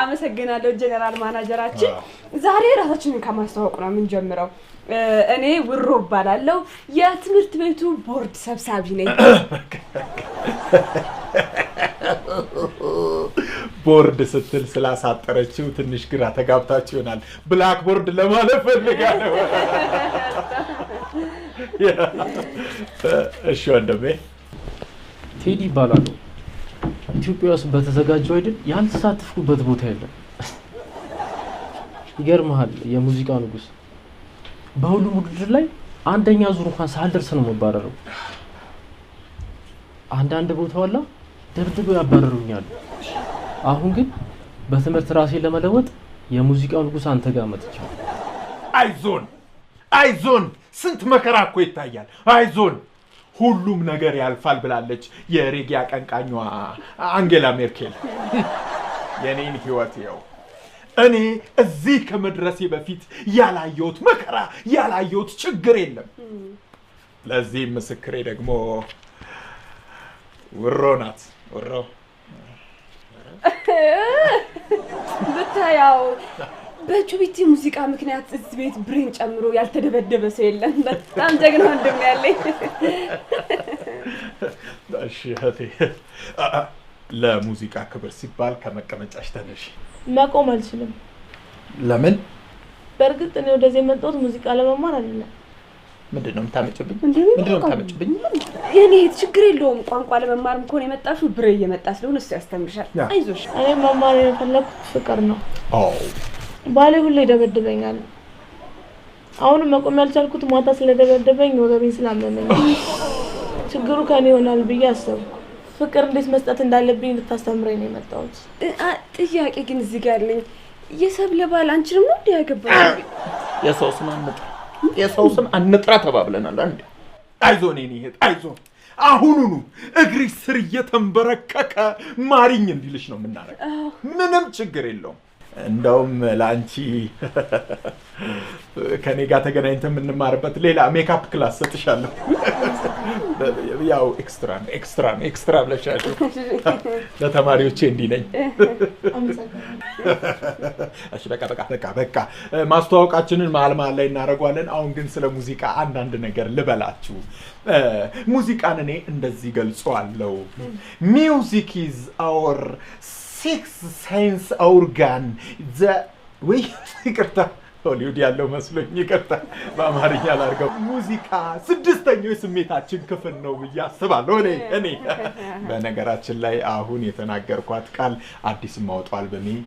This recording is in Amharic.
አመሰግናለሁ general manager ኣችን። ዛሬ ራሳችንን ከማስተዋወቅ ነው የምንጀምረው። እኔ ውሮ እባላለሁ፣ የትምህርት ቤቱ ቦርድ ሰብሳቢ ነኝ። ቦርድ ስትል ስላሳጠረችው ትንሽ ግራ ተጋብታችሁ ይሆናል። Blackboard ለማለት ፈልጋ ነው። እሺ ወንድሜ። ቴዲ ይባላሉ። ኢትዮጵያ ውስጥ በተዘጋጀው አይደል ያልተሳተፍኩበት ቦታ የለም። ይገርምሃል፣ የሙዚቃ ንጉስ በሁሉም ውድድር ላይ አንደኛ ዙር እንኳን ሳልደርስ ነው የምባረረው። አንዳንድ ቦታ ዋላ ደብድበው ያባረሩኛል። አሁን ግን በትምህርት ራሴን ለመለወጥ የሙዚቃው ንጉስ አንተ ጋር መጥቻለሁ። አይዞን አይዞን፣ ስንት መከራ እኮ ይታያል። አይዞን ሁሉም ነገር ያልፋል ብላለች የሬጌ አቀንቃኟ አንጌላ ሜርኬል። የኔን ህይወት ይኸው። እኔ እዚህ ከመድረሴ በፊት ያላየሁት መከራ ያላየሁት ችግር የለም። ለዚህ ምስክሬ ደግሞ ውሮ ናት። ውሮ ብታያው በጩቢቲ ሙዚቃ ምክንያት እዚህ ቤት ብሬን ጨምሮ ያልተደበደበ ሰው የለም። በጣም ጀግና ወንድም ነው ያለኝ። እሺ እህቴ፣ ለሙዚቃ ክብር ሲባል ከመቀመጫሽ ተነሺ። መቆም አልችልም። ለምን? በእርግጥ እኔ ወደዚህ የመጣሁት ሙዚቃ ለመማር አይደለም። ምንድን ነው የምታመጭብኝ? ምንድን ነው የምታመጭብኝ? የኔ እህት ችግር የለውም። ቋንቋ ለመማርም ከሆነ የመጣሽው ብሬ እየመጣ ስለሆነ እሱ ያስተምርሻል። አይዞሽ። እኔ መማር የፈለኩት ፍቅር ነው። አዎ ባሌ ሁሌ ይደበድበኛል። አሁንም መቆም ያልቻልኩት ማታ ስለደበደበኝ ወገቤን ስላመመኝ ችግሩ ከኔ ይሆናል ብዬ አሰብኩ። ፍቅር እንዴት መስጠት እንዳለብኝ ልታስተምረኝ ነው የመጣሁት። ጥያቄ ግን እዚህ ጋር አለኝ። የሰብለ ባል አንቺንም ነው እንዴ ያገባው? የሰው ስም አንጥራ፣ የሰው ስም አንጥራ ተባብለናል። አንዴ አይዞን የኔ እህት አይዞን። አሁኑኑ እግርሽ ስር እየተንበረከከ ማሪኝ እንዲልሽ ነው የምናደርገው። ምንም ችግር የለውም። እንደውም ለአንቺ ከኔ ጋር ተገናኝተን የምንማርበት ሌላ makeup class ሰጥሻለሁ። ያው extra ነው extra ነው extra ብለሻለሁ። ለተማሪዎቼ እንዲህ ነኝ። እሺ በቃ በቃ በቃ በቃ ማስተዋወቃችንን መሀል መሀል ላይ እናደርገዋለን። አሁን ግን ስለ ሙዚቃ አንዳንድ ነገር ልበላችሁ። ሙዚቃን እኔ እንደዚህ ገልጸዋለሁ። Music is our sixth sense organ the ወይ ይቅርታ፣ ሆሊውድ ያለው መስሎኝ ይቅርታ፣ በአማርኛ ላድርገው። ሙዚቃ ስድስተኛው የስሜታችን ክፍል ነው ብዬ አስባለሁ እኔ። በነገራችን ላይ አሁን የተናገርኳት ቃል አዲስ ማውጣው አልበሜ